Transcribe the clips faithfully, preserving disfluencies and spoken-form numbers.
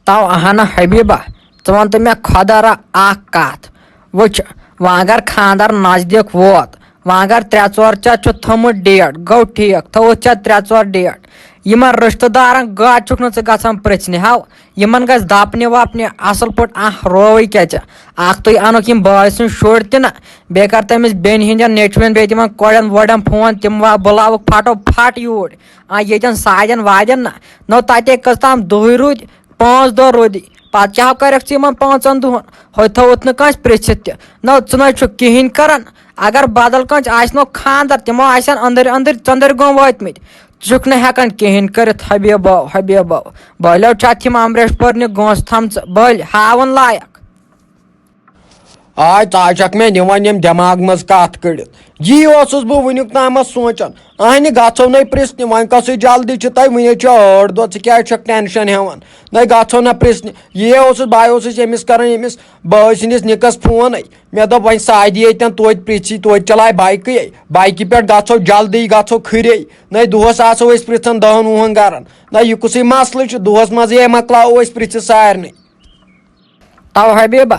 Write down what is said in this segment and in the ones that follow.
تو اہنہ حبیبہ، ژٕ وَن تہٕ مےٚ خۄدا را اکھ کتھ۔ وٕچھ، وۄنۍ اگر خاندر نزدیٖک ووت، وۄنۍ اگر ترٛےٚ ژور ژےٚ چھُ تھوٚمُت ڈیٹ، گوٚو ٹھیٖک، تھوٚوُتھ ژےٚ ترٛےٚ ژور ڈیٹ۔ یِمن رِشتہٕ دارن گوٚو اتھ چھُکھ نہٕ ژٕ گژھان پرژھنہِ۔ ہاو، یِمن گژھِ دپنہِ وپنہِ اصل پٲٹھۍ، اہ، رووٕے کیٛاہ ژےٚ؟ اکھ تُہۍ انُکھ یِم بٲے سٕنٛدۍ شُرۍ تہِ نہ، بیٚیہِ کر تٔمِس بیٚنہِ ہٕنٛدٮ۪ن نیٚچوٮ۪ن بیٚیہِ تِمن کورٮ۪ن وورٮ۪ن فون، تِم وا-، بُلاوُکھ پھٹو پھٹ یوٗرۍ۔ آ، ییٚتٮ۪ن سادٮ۪ن وادٮ۪ن نہ، نو تتے کٔژ تام دۄہٕے روٗدۍ، پانٛژھ دۄہ روٗدی۔ پتہٕ کیٛاہ کَرٮ۪کھ ژٕ یِمن پانٛژن دۄہن؟ ہُتہِ تھوٚوُتھ نہٕ کٲنٛسہِ پرٛژھِتھ تہِ۔ نہ، ژٕ نہ چھُکھ کِہیٖنۍ کران۔ اگر بدل کٲنٛسہِ آسہِ نو خاندر، تِمو آسن أنٛدٕرۍ أنٛدٕرۍ ژٔنٛدٕرۍ گوم وٲتمٕتۍ۔ ژٕ چھُکھ نہٕ ہٮ۪کان کِہیٖنۍ کٔرِتھ، حبیبو، حبیبو۔ بٔلۍ چھِ اَتھ یِم امریش پورنہِ گونٛسہٕ تھامژٕ، بٔلۍ ہاوُن لایق۔ آے، ژٕ چھکھ مےٚ نِوان یِم دٮ۪ماغ منٛز کتھ کٔڑِتھ۔ یی اوسُس بہٕ وٕنیُک تامتھ سونٛچان۔ اہنہِ، گژھو نے پرژھنہِ، وۄنۍ کۄسٕے جلدی چھِ تۄہہِ؟ وٕنہِ چھِ ٲٹھ دۄہ، ژٕ کیٛازِ چھکھ ٹینشن ہٮ۪وان؟ نے، گژھو نہ پرژھنہِ۔ یی اوسُس، بہٕ اوسُس ییٚمِس کران، ییٚمِس بٲے سٕنٛدِس نِکس فون۔ مےٚ دوٚپ، وۄنۍ سادِ ییٚتٮ۪ن، توتہِ پرژھی، توتہِ چلاے بایکٕے، بایکہِ پٮ۪ٹھ گژھو جلدی، گژھو کھُرے۔ نے، دۄہس آسو أسۍ پرژھان دہن وُہن گرن۔ نہ، یہِ کُسٕے مسلہٕ چھُ؟ دۄہس منٛزٕے مۄکلاوو أسۍ پرژھِتھ سارنٕے۔ تو حبیبہ،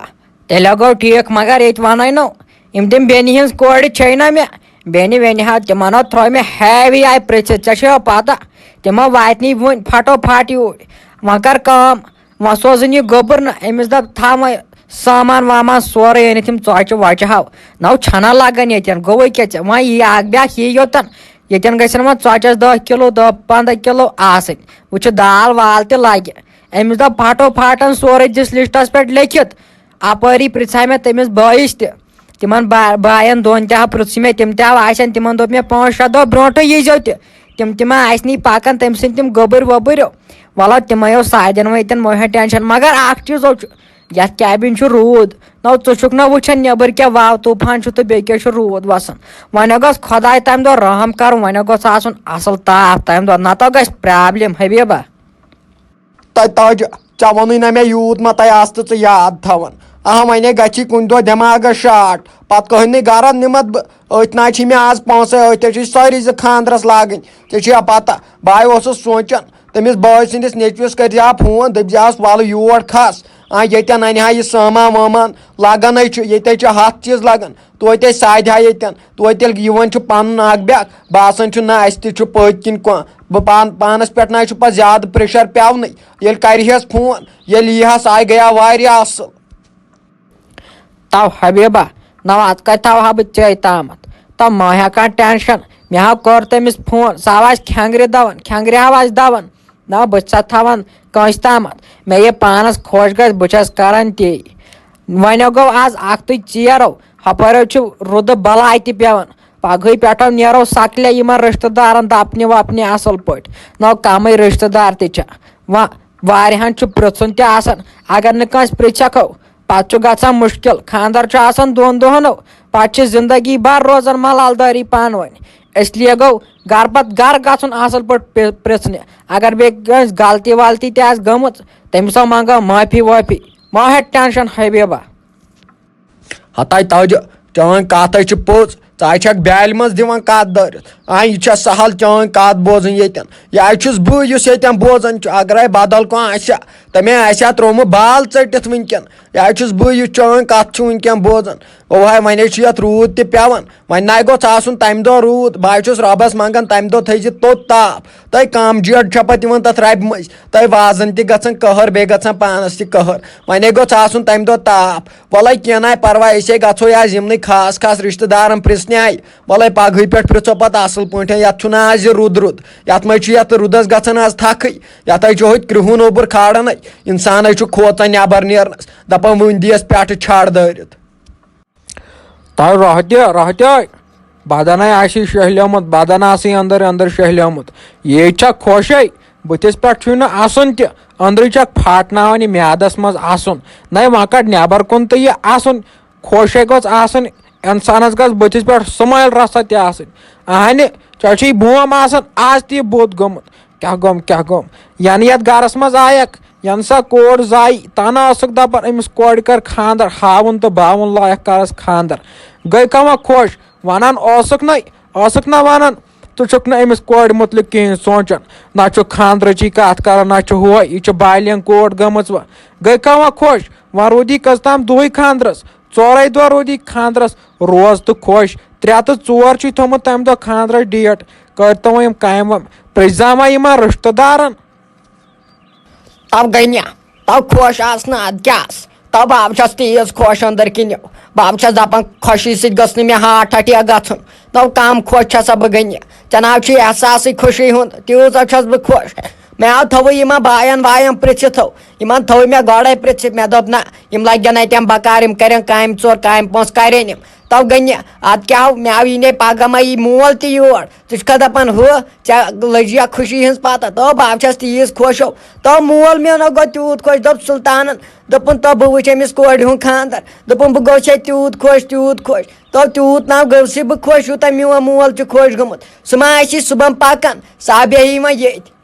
تیٚلہِ گوٚو ٹھیٖک، مگر ییٚتہِ وَنَے نو، یِم تِم بیٚنہِ ہِنٛز کورِ چھے نہ مےٚ، بیٚنہِ ویٚنہِ ہا تِمَن ہا تھٲو مےٚ ہیوی آیہِ پرٛژھِتھ، ژےٚ چھےٚ پَتہ، تِمو واتہِ نہٕ وٕنۍ پھٹو پھٹ یوٗرۍ۔ وۄنۍ کر کٲم، وۄنۍ سوزُن یہِ گوٚبُر نہ، أمِس دَپ تھاو وۄنۍ سامان وامان سورُے أنِتھ، یِم ژۄچہِ وۄچہِ ہاو، نو چھَنہ لَگان ییٚتٮ۪ن، گوٚوٕے کیٛاہ ژےٚ؟ وۄنۍ یی اَکھ بیٛاکھ یی یوتَن، ییٚتٮ۪ن گژھن وۄنۍ ژۄچَس دَہ کِلوٗ، دَہ پنٛداہ کِلوٗ آسٕنۍ، وۄنۍ چھُ دال وال تہِ لَگہِ۔ أمِس دوٚپ پھٹو پھٹن سورُے دِس لسٹس پٮ۪ٹھ لیکھِتھ۔ اپٲری پرژھے مےٚ تٔمِس بٲیِس تہِ۔ تِمن با-، باین دۄن تہِ ہا پرژھ مےٚ، تِم تہِ ہا آسن، تِمن دوٚپ مےٚ پانٛژھ شےٚ دۄہ برونٹھے ییٖزیو تہِ۔ تِم تہِ ما آسہِ نہٕ پکان تٔمۍ سٕنٛدۍ تِم گوٚبٕرۍ ووٚبٕرۍ۔ وَلہٕ تِمے اوس سادٮ۪ن وٲتٮ۪ن مٔہۍ ہا ٹینشن، مگر اکھ چیٖزو چھُ، یتھ کیبہِ چھُ روٗد۔ نو ژٕ چھُکھ نہ وٕچھان نیبر کیٛاہ واو طوٗفان چھُ تہٕ بیٚیہِ کیٛاہ چھُ روٗد وسان۔ وۄنۍ گوٚژھ خۄداے تمہِ دۄہ رحم کرُن، وۄنۍ گوٚژھ آسُن اصل تاپھ تمہِ دۄہ، نتہٕ گژھِ پرابلم حبیبہ۔ تہٕ تاج، ژےٚ ووٚنُے نہ مےٚ یوٗت ما تۄہہِ آستہٕ ژٕ یاد تھاوان۔ اہا، وۄنۍ گژھی کُنہِ دۄہ دٮ۪ماغس شاٹ، پتہٕ کٕہٕنۍ نٕے گرن نِمتھ بہٕ۔ أتھۍ نہ چھِ مےٚ آز پونٛسے، أتھۍ چھِ سٲری زٕ خانٛدرس لاگٕنۍ۔ ژےٚ چھُیا پتہ، بہٕ اوسُس سونٛچان، تٔمِس بٲے سٕنٛدِس نیٚچوِس کٔرۍ زِ ہا فون، دٔپۍ زِ ہس، وَلہٕ یور کھس۔ آ، ییٚتٮ۪ن اَنہِ ہا یہِ سامان وامان، لگان ہے چھُ، ییٚتہِ ہے چھِ ہتھ چیٖز لگان۔ توتہِ اَسہِ سادِ ہا ییٚتٮ۪ن، توتہِ ییٚلہِ یِوان چھُ پَنُن اکھ بیٛاکھ، باسان چھُ نہ اَسہِ تہِ چھُ پٔتۍ کِنۍ کانٛہہ۔ بہٕ پان-، پانَس پٮ۪ٹھ نہ چھُ پَتہٕ زیادٕ پریشر پٮ۪ونٕے۔ ییٚلہِ کَرِہَس فون، ییٚلہِ یی ہَس، آے گٔیا واریاہ اَصٕل۔ تو حبیبہ، نہ وَتھ کَتہِ تھاوہا بہٕ ژے تامَتھ؟ تو مہ ہےٚ کانٛہہ ٹینشن، مےٚ ہا کوٚر تٔمِس فون، سُہ ہا آسہِ کھٮ۪نٛگرِ دَوان، کھٮ۪نٛگرِ ہا آسہِ دَوان۔ نہ، بہٕ چھُسا تھاوان کٲنٛسہِ تامَتھ؟ مےٚ یہِ پانَس خۄش گژھِ، بہٕ چھَس کران تی۔ وۄنۍ گوٚو آز اکھتُے ژیرو، ہۄپٲرۍ چھُ رُدٕ بلاے تہِ پٮ۪وان۔ پگہٕے پٮ۪ٹھو نیرو سکلے یِمن رشتہٕ دارن دپنہِ وپنہِ اصل پٲٹھۍ۔ نو کمٕے رشتہٕ دار تہِ چھِ۔ وۄنۍ واریاہن چھُ پرژھُن تہِ آسان، اگر نہٕ کٲنٛسہِ پرژھکھو، پتہٕ چھُ گژھان مشکل۔ خانٛدر چھُ آسان دۄن دۄہنو، پتہٕ چھِ زندگی بھر روزان ملالدٲری پانہٕ ؤنۍ۔ اس لیے گوٚو گرٕ پتہٕ گرٕ گژھُن اصل پٲٹھۍ پرِ-، پرژھنہِ۔ اگر بیٚیہِ کٲنٛسہِ غلطی ولطی تہِ آسہِ گٔمٕژ، تٔمِس سا منٛگو معٲفی وٲفی۔ مہ ہےٚ ٹینشن حبیبہ۔ ہتاے تاجہِ، چٲنۍ کتھ ہے چھِ پوٚز، ژٕ ہے چھکھ بیالہِ منٛز دِوان کتھ دٲرِتھ۔ آ، یہِ چھےٚ سہل چٲنۍ کتھ بوزٕنۍ ییٚتٮ۪ن۔ یہِ ہے چھُس بہٕ یُس ییٚتٮ۪ن بوزان چھُ، اگرے بدل کانٛہہ آسہِ ہا، تٔمۍ آسہِ ہا ترٛوومُت بال ژٔٹِتھ وٕنکٮ۪ن۔ یہِ ہے چھُس بہٕ یُس چٲنۍ کتھ چھُ وٕنکٮ۪ن بوزان۔ گوٚو ہے، وۄنۍ ہے چھُ یتھ روٗد تہِ پٮ۪وان۔ وۄنۍ نَے گوٚژھ آسُن تَمہِ دۄہ روٗد۔ بہٕ ہا چھُس رۄبَس منٛگان تَمہِ دۄہ تھٲیزِ توٚت تاپھ۔ تۄہہِ کَم جیڈ چھےٚ پَتہٕ یِوان تَتھ رَبہِ مٔنٛزۍ؟ تۄہہِ وازَن تہِ گژھن قہر، بیٚیہِ گژھن پانَس تہِ قہر۔ وۄنۍ ہے گوٚژھ آسُن تَمہِ دۄہ تاپھ۔ وَلَے کینٛہہ نَے پَرواے، أسۍ ہے گژھو یا یِمنٕے خاص خاص رِشتہٕ دارَن پِرٛژھنہِ آیہِ۔ وَلَے پَگہٕے پٮ۪ٹھ پِرٛژھو پَتہٕ اَصٕل پٲٹھۍ۔ یَتھ چھُنہٕ آز یہِ رُد رُد۔ یَتھ منٛز چھُ یَتھ رُدَس گژھان آز تھَکھٕے۔ یَتھ ہے چھُ ہوٚتہِ کرٛہُن اوٚبُر کھالان ہے۔ اِنسان ہے چھُ کھوژان نٮ۪بَر نیرنَس۔ دَپان وٕنۍ دِیَس پٮ۪ٹھٕ چھَڑ دٲرِتھ۔ تۄہہِ روٚہہ تہِ، روٚہہ تہِ بدن ہے آسی شہلیومُت، بدن آسٕے أنٛدر أنٛدر شہلیومُت۔ یے چھا خۄشے؟ بٕتھِس پٮ۪ٹھ چھُے نہٕ اَسُن تہِ، أنٛدرٕ چھکھ پھاٹناوان یہِ میادس منٛز اَسُن۔ نَے وۄنۍ کڑ نٮ۪بر کُن تہٕ یہِ اَسُن۔ خۄشے گوٚژھ آسُن، اِنسانس گژھِ بٕتھِس پٮ۪ٹھ سمایل رژھا تہِ آسٕنۍ۔ اہنہِ، ژےٚ چھُے بوم آسان آز تہِ یہِ بُتھ گوٚمُت۔ کیٛاہ گوٚم، کیٛاہ گوٚم؟ ینہٕ یتھ گرس منٛز آیکھ، ینہٕ سۄ کوٗر زایہِ، تنہٕ ٲسٕکھ دپان أمِس کورِ کر خانٛدر، ہاوُن تہٕ باوُن لایق کرس خانٛدر۔ گٔے کما خۄش، ونان اوسُکھ نَے، ٲسٕکھ نہ ونان، ژٕ چھُکھ نہٕ أمِس کورِ مُتعلِق کِہیٖنۍ سونٛچان۔ نہ چھُ خانٛدرٕچی کَتھ کَران، نہ چھُ ہُہ، یہِ چھِ بالینٛگ کوٹ گٔمٕژ وۄنۍ۔ گٔے کانٛہہ وۄنۍ خۄش؟ وۄنۍ روٗدی کٔژتام دۄہٕے خانٛدرَس؟ ژورَے دۄہ روٗدی خانٛدرَس، روز تہٕ خۄش۔ ترٛےٚ تہٕ ژور چھُے تھوٚمُت تَمہِ دۄہ خانٛدرَس ڈیٹ۔ کٔرۍ تو وۄنۍ یِم کامہِ وامہِ، پرٛژھ زِ ہا وۄنۍ یِمَن رِشتہٕ دارَن۔ تَو گٔنیا، تَو خۄش آس نہٕ، اَدٕ کیٛاہ آس؟ تَو بہٕ چھَس تیٖژ خۄش أنٛدٕر کِنیو۔ بہٕ چھَس دَپان، خۄشی سۭتۍ گٔژھ نہٕ مےٚ ہارٹ اٹیک گژھُن۔ تَو کَم خۄش چھَسا بہٕ گٔنیا؟ ژےٚ ناو چھُے احساسٕے خوشی ہُنٛد، تیوٗژاہ چھَس بہٕ خۄش۔ مےٚ آو تھوٚوُے یِمَن باین واین پرٛژھِتھ تھوٚو۔ یِمَن تھوٚو مےٚ گۄڈَے پرٛژھِتھ، مےٚ دوٚپ، نہ، یِم لَگن اَتٮ۪ن بکار، یِم کَرن کامہِ ژور، کامہِ پونٛسہٕ کَرن یِم۔ تَو گٔنیا، اَدٕ کیٛاہ آو؟ مےٚ آو یی نے پَگاہ ما یی مول تہِ یور۔ ژٕ چھُکھا دَپان ہُہ، ژےٚ لٔجیا خوشی ہٕنٛز پَتہ؟ تو بہٕ چھَس تیٖژ خۄش ہو۔ تو مول میونو گوٚو تیوٗت خۄش، دوٚپ سُلطانَن، دوٚپُن، تو بہٕ وٕچھِ أمِس کورِ ہُنٛد خانٛدر۔ دوٚپُن، بہٕ گوٚوسے تیوٗت خۄش، تیوٗت خۄش۔ تو تیوٗت نہ گوٚوسٕے بہٕ خۄش، یوٗتاہ میون مول چھُ خۄش گوٚمُت۔ سُہ ما آسی صُبحن پَکان، سُہ ہا بیٚہہِ وۄنۍ ییٚتہِ۔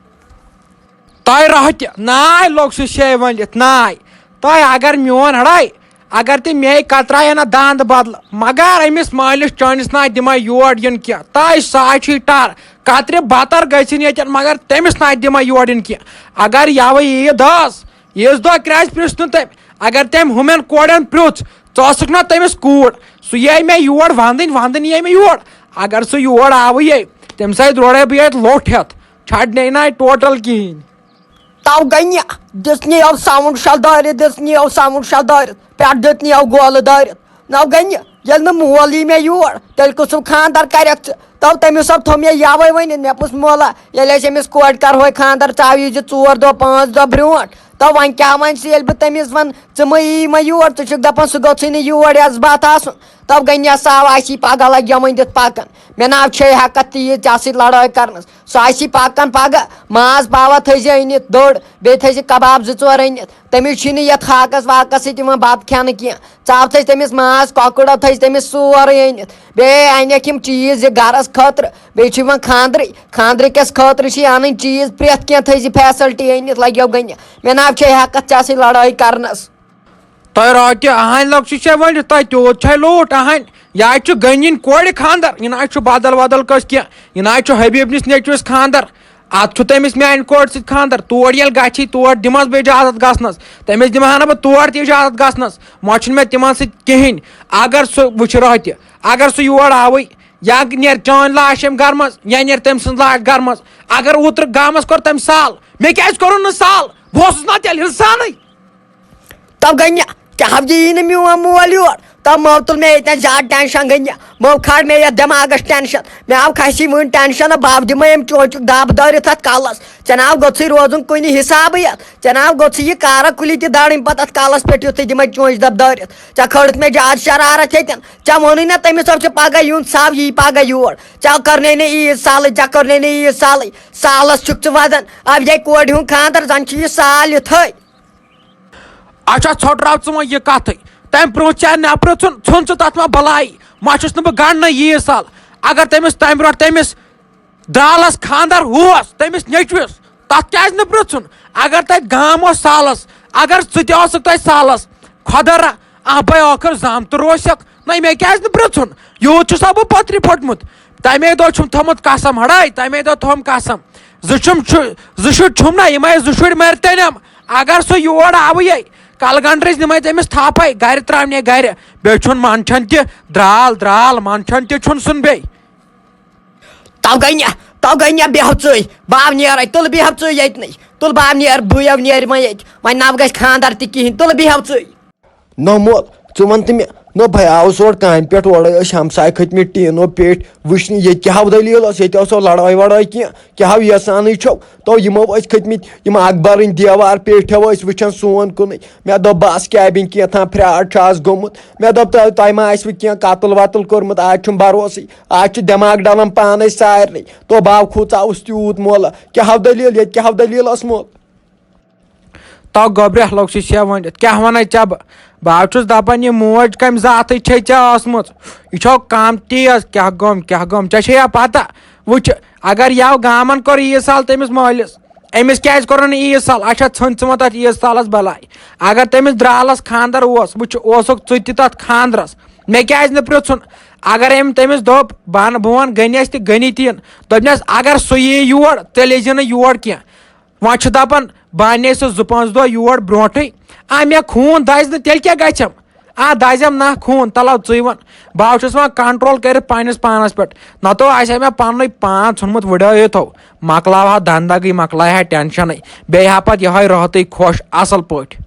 تۄہہِ راہ تہِ ناے لوٚگ سُہ شے ؤنِتھ ناے۔ تۄہہِ اگر میون ہڑاے، اگر تہِ مے کترایہِ نہ داند بدلہٕ، مگر أمِس مٲلِس چٲنِس نہ دِمے یور یُن کینٛہہ۔ تۄہہِ ساے چھُے ٹر، کترِ بتر گژھِ نہٕ ییٚتٮ۪ن، مگر تٔمِس نہ دِمے یور یُن کینٛہہ۔ اگر یوٕ عیٖد ٲس، عیٖذ دۄہ کرٛاسہِ پرٛژھ نہٕ تٔمۍ۔ اگر تٔمۍ ہُمٮ۪ن کورٮ۪ن پرٛژھ، ژٕ ٲسٕکھ نہ تٔمِس کوٗر، سُہ یِیے مےٚ یور ونٛدٕنۍ، ونٛدٕنۍ یِیے مےٚ یور۔ اگر سُہ یور آوٕے، تٔمِس آسہِ درورے بہٕ ییٚتہِ لوٚٹھ ہٮ۪تھ، چھڑنے نہ ٹوٹل کِہیٖنۍ۔ تو گٔنہِ دِژ نِیو ساوُنٛڈ شل دٲرِتھ، دِژ نِیو ساوُنٛڈ شل دٲرِتھ، پٮ۪ٹھ دیُت نِیو گولہٕ دٲرِتھ۔ نو گٔنہِ، ییٚلہِ نہٕ مول یی مےٚ یور، تیٚلہِ کُس خانٛدر کرکھ ژٕ؟ تو تٔمِس سب تھوٚو مےٚ یَوَے ؤنِتھ، مےٚ پُس مولا، ییٚلہِ اَسہِ أمِس کورِ کرہوے خانٛدر، ژٕ آو یہِ زِ ژور دۄہ پانٛژھ دۄہ برٛونٛٹھ۔ تو وۄنۍ کیٛاہ وَنہِ سُہ، ییٚلہِ بہٕ تٔمِس وَنہٕ، ژٕ مہ یی مہ یور، ژٕ چھُکھ دَپان سُہ گوٚژھُے نہٕ یور یَزبات آسُن۔ تو گٔنہِ سا آو اَسی پَگاہ لَگہِ یَوَن دِتھ پَکان۔ مےٚ نہ حظ چھے ہٮ۪کَتھ تیٖژ ژےٚ سۭتۍ لڑٲے کرنَس۔ سُہ آسی پکان پگہہ، ماز پاوا تھٲیزِ أنِتھ دوٚڑ، بیٚیہِ تھٲیزِ کباب زٕ ژور أنِتھ۔ تٔمِس چھُے نہٕ یتھ ہاکس واکس سۭتۍ یِوان بتہٕ کھٮ۪نہٕ کینٛہہ۔ ژٕ آو تھٲیزِ تٔمِس ماز، کۄکُر تھٲیزِ تٔمِس سورُے أنِتھ۔ بیٚیہِ انکھ یِم چیٖز زِ گرس خٲطرٕ، بیٚیہِ چھُ یِوان خانٛدرٕے، خانٛدرٕ کِس خٲطرٕ چھِ انٕنۍ چیٖز، پرٛٮ۪تھ کینٛہہ تھٲیزِ فیسلٹی أنِتھ، لگیو گٔنہِ۔ مےٚ نہ حظ چھے ہٮ۪کتھ ژےٚ سۭتۍ لڑٲے کرنس۔ تۄہہِ راتہِ اہنۍ لۄکچہِ چھےٚ ؤنِتھ، تۄہہِ تیوٗت چھے لوٗٹھ اہنۍ۔ یہِ حظ چھُ غنیِن کورِ خانٛدر، یہِ نہ حظ چھُ بدل ودل کٲنٛسہِ کینٛہہ، یہِ نہ حظ چھُ حبیب نِس نیٚچوِس خانٛدر۔ اتھ چھُ تٔمِس میانہِ کورِ سۭتۍ خانٛدر، تور ییٚلہِ گژھِ، تور دِمس بہٕ اجازت گژھنس، تٔمِس دِمہٕ ہا نہٕ بہٕ تور تہِ اجازت گژھنس۔ وۄنۍ چھُنہٕ مےٚ تِمن سۭتۍ کِہیٖنۍ۔ اگر سُہ وٕچھِ راتہِ، اگر سُہ یور آوٕے، یا نیرِ چٲنۍ لاش امہِ گرٕ منٛز، یا نیرِ تٔمۍ سٕنٛز لاش گرٕ منٛز۔ اگر اوترٕ گامس کوٚر تٔمۍ سال، مےٚ کیازِ کوٚرُن نہٕ سال؟ بہٕ اوسُس نا تیٚلہِ انسانٕے۔ تو گٔنہِ، ژےٚ ہاو یی نہٕ میون مول یور۔ تو مو تُل مےٚ ییٚتٮ۪ن زیادٕ ٹینشن گٔنہِ۔ مو کھار مےٚ یتھ دٮ۪ماغس ٹینشن۔ مےٚ آو کھسی وٕنۍ ٹینشن، بہٕ دِمے أمۍ چونچُک دب دٲرِتھ اتھ کلس۔ ژےٚ ناو گوٚژھُے روزُن کُنہِ حسابٕے اتھ۔ ژےٚ ناو گوٚژھُے یہِ کارا کُلی تہِ دارٕنۍ پتہٕ اتھ کلس پٮ۪ٹھ، یُتھُے دِمے چونچ دب دٲرِتھ۔ ژےٚ کھٲرٕتھ مےٚ زیادٕ شرارت ییٚتٮ۪ن۔ ژےٚ ووٚنُے نہ تٔمِس، ژےٚ چھُ پگاہ یُن، سُہ آو یی پگاہ یور۔ ژےٚ کٔرنے نہٕ عیٖد سالٕے، ژےٚ کٔرنے نہٕ عیٖد سالٕے۔ سالس چھُکھ ژٕ ودان۔ اب یہِ کورِ ہُنٛد خانٛدر، زن چھُ یہِ سال یِتھے۔ اچھا، ژھۄٹراو ژٕ وۄنۍ یہِ کتھٕے۔ تمہِ برونٛہہ ژےٚ نفرٕ ژھُن، ژھُن ژٕ تتھ ما بلاے؟ ما چھُس نہٕ بہٕ گنڈنَے ییٖژ سال۔ اگر تٔمِس تمہِ برونٛٹھ تٔمِس درالس خانٛدر اوس، تٔمِس نیٚچوِس، تتھ کیازِ نہٕ پرژھُن؟ اگر تتہِ گام اوس سالس، اگر ژٕ تہِ اوسُکھ تتہِ سالس، خۄدا را، اہبے ٲخٕر زامتُر اوسکھ، نہ مےٚ کیازِ نہٕ پرژھُن؟ یوٗت چھُسا بہٕ پترِ پھوٚٹمُت؟ تمے دۄہ چھُم تھوٚمُت قسم ہڑاے، تمے دۄہ تھوٚوُم قسم۔ زٕ چھُم چھُ-، زٕ شُرۍ چھُم نہ، یِمے زٕ شُرۍ مٔرتٔنٮ۪م۔ اگر سُہ یور آوٕے، کلہٕ گنڈرِس نِمے تٔمِس تھپے، گرِ تراونہِ گرِ۔ بیٚیہِ چھُن منٛدچھان تہِ، درال، درال، منٛدچھان تہِ چھُن سُن بیٚیہِ۔ تو گٔنیا، تو گٔنیا بیٚہو ژٕے، باو نیرے، تُل بیٚہو ژٕے ییٚتنٕے، تُل باو نیر، بٕے یو نیرِ وۄنۍ ییٚتہِ، وۄنۍ نہ گژھِ خانٛدر تہِ کِہیٖنۍ، تُل بیٚہو ژٕے۔ نہ مول، ژٕ وَن تہٕ مےٚ، نہ بہٕ آوُس اورٕ کامہِ پٮ۪ٹھ، اورَے ٲسۍ ہمساے کھٔتۍ مٕتۍ ٹیٖنو پیٚٹھۍ وٕچھنہِ، ییٚتہِ کیٛاہ ہاو دٔلیٖل ٲس، ییٚتہِ ٲسو لڑٲے وڑٲے کینٛہہ، کیٛاہ ہاو یژھانٕے چھو؟ تو یِمو ٲسۍ کھٔتۍ مٕتۍ یِم اکبرٕنۍ دیوار پیٚٹھۍ ٲسۍ وٕچھان سون کُنُے۔ مےٚ دوٚپ بس کیبِن کینٛہہ تام فراڈ چھُ آز گوٚمُت۔ مےٚ دوٚپ تۄہہِ، تۄہہِ ما آسِوٕ کینٛہہ قتل وتل کوٚرمُت، آز چھُنہٕ بروسٕے، آز چھُ دٮ۪ماغ ڈلان پانے سارنٕے۔ تو بہٕ ہاو کھوٗژاوُس تیوٗت مولہٕ، کیٛاہ ہاو دٔلیٖل ییٚتہِ، کیٛاہ ہاو دٔلیٖل ٲس مولہٕ؟ تو گوٚبرِ لوٚگ سُہ شےٚ ؤنِتھ۔ کیٛاہ وَنَے ژےٚ بہٕ؟ بہٕ حظ چھُس دَپان، یہِ موج کَمہِ ذاتٕچ چھے ژےٚ ٲسمٕژ؟ یہِ چھو کَم تیز۔ کیٛاہ گوٚم، کیٛاہ گوٚم؟ ژےٚ چھے یا پَتہ؟ وٕچھ، اگر یَو گامَن کوٚر عیٖد سال تٔمِس مٲلِس، أمِس کیٛازِ کوٚرُن نہٕ عیٖد سال؟ اچھا، ژھٕن ژٕ وۄنۍ تَتھ عیٖد سالَس بَلاے۔ اگر تٔمِس درٛالَس خانٛدَر اوس، وٕچھ، اوسُکھ ژٕ تہِ تَتھ خانٛدرَس، مےٚ کیٛازِ نہٕ پرٛژھُن؟ اگر أمۍ تٔمِس دوٚپ، بہٕ اَنہٕ، بہٕ وَنہٕ غنیَس تہِ، غنی تہِ یِن۔ دوٚپنَس، اگر سُہ یی یور، تیٚلہِ ییٖزِ نہٕ یور کینٛہہ۔ وۄنۍ چھُ دَپان، بہٕ اَنے سُہ زٕ پانٛژھ دۄہ یور برونٛٹھٕے۔ آ، مےٚ خوٗن دَزِ نہٕ، تیٚلہِ کیٛاہ گژھٮ۪م؟ آ، دَزٮ۪م نہ خوٗن، تَلہٕ ہاو ژٕے وَن۔ بہٕ ہاو چھُس وۄنۍ control کٔرِتھ پنٛنِس پانَس پٮ۪ٹھ۔ نَتہٕ آسہِ ہا مےٚ پَنُنُے پان ژھُنمُت وٕڈٲوِتھ ہو۔ مۄکلاو ہا دَنٛدَگٕے، مۄکلایہِ ہا ٹٮ۪نشَنٕے۔ بیٚیہِ ہا پَتہٕ یِہوٚے رٲتٕے خۄش اَصٕل پٲٹھۍ۔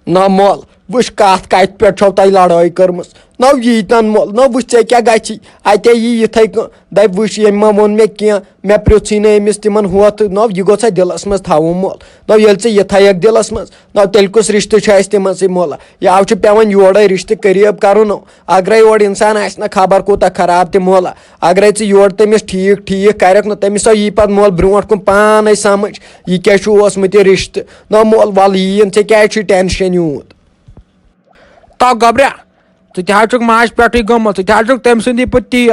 نہ مول، وٕچھ کَتھ کَتہِ پٮ۪ٹھ چھو تۄہہِ لڑٲے کٔرمٕژ۔ نہ ییٖتٮ۪ن مول، نہ وٕچھ ژےٚ کیٛاہ گژھی۔ اَتے یی یِتھَے کٔنۍ۔ دَپہِ وٕچھ، ییٚمۍ ما ووٚن مےٚ کینٛہہ، مےٚ پرٛژھٕے نہٕ أمِس تِمَن ہُتھ۔ نہ یہِ گوٚو ژےٚ دِلَس منٛز تھاوُن مول۔ نہ ییٚلہِ ژٕ یہِ تھایَکھ دِلَس منٛز، نہ تیٚلہِ کُس رِشتہٕ چھُ اَسہِ تِمَن سۭتۍ مول؟ یہِ آو چھُ پٮ۪وان یورَے رِشتہٕ قریٖب کَرُن۔ اگرَے اورٕ اِنسان آسہِ نہ خبر کوٗتاہ خراب تہِ مول، اگرَے ژٕ یورٕ تٔمِس ٹھیٖک ٹھیٖک کَرَکھ نہ، تٔمِس آو یی پَتہٕ مول برونٛٹھ کُن پانَے سَمٕجھ، یہِ کیٛاہ چھُ اوسمُت یہِ رِشتہٕ۔ نہ مول، وَلہٕ یِیِن، ژےٚ کیٛازِ چھُے ٹٮ۪نشَن یوٗت؟ تو گۄبریا، ژٕ تہِ حظ چھُکھ ماجہِ پٮ۪ٹھٕے گوٚمُت، ژٕ تہِ حظ چھُکھ تٔمۍ سٕنٛدی پٲٹھۍ تیز۔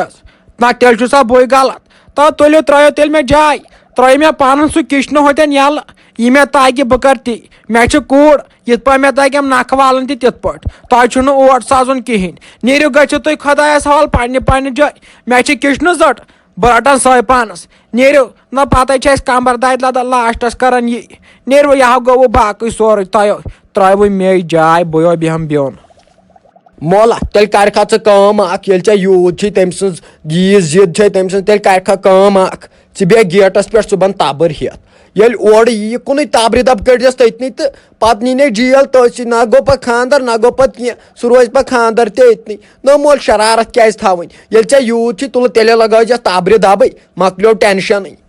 نہ، تیٚلہِ چھُ سا بٕے غلط۔ تو تُلِو، ترٛٲیِو تیٚلہِ مےٚ جاے، ترٛٲیِو مےٚ پَنُن سُہ kitchen ہوتٮ۪ن یَلہٕ، یہِ مےٚ تَگہِ بہٕ کَرٕ تی۔ مےٚ چھِ کوٗر، یِتھ پٲٹھۍ مےٚ تَگٮ۪م نَکھٕ والٕنۍ تہِ تِتھ پٲٹھۍ۔ تۄہہِ چھُنہٕ اور سَزُن کِہیٖنۍ۔ نیٖرِو، گٔژھِو تُہۍ خۄدایَس حوالہٕ پنٛنہِ پنٛنہِ جایہِ۔ مےٚ چھِ kitchenہٕ زٔٹ، بہٕ رَٹَن سۄے پانَس۔ نیٖرِو، نہ پَتَے چھِ اَسہِ کَمبَر دادِ لَدان، lastس کَران یی۔ نیٖرِو، یہِ ہا گوٚو باقٕے سورُے، تۄہہِ ترٛٲوٕے مے جاے، بہٕ بیٚہمہٕ بیوٚن۔ مولا، تیٚلہِ کَرِکھا ژٕ کٲم اَکھ، ییٚلہِ ژےٚ یوٗت چھُے تٔمۍ سٕنٛز ییٖژ ضِد چھے تٔمۍ سٕنٛز، تیٚلہِ کَرِکھا کٲم اَکھ، ژٕ بیٚہہ gateس پٮ۪ٹھ صُبحن تَبٕر ہٮ۪تھ۔ ییٚلہِ اورٕ یی کُنُے تَبرِ دَب کٔڑۍزٮ۪س تٔتنٕے تہٕ پَتہٕ نی نے جیل تٔتھۍ سۭتۍ، نہ گوٚو پَتہٕ خانٛدر، نہ گوٚو پَتہٕ کینٛہہ، سُہ روزِ پَتہٕ خانٛدر تہِ أتنٕے۔ نہ مول، شرارت کیٛازِ تھاوٕنۍ؟ ییٚلہِ ژےٚ یوٗت چھُے تُلہٕ، تیٚلے لَگٲوزٮ۪س تَبرِ دَبٕے، مۄکلیو tensionٕے۔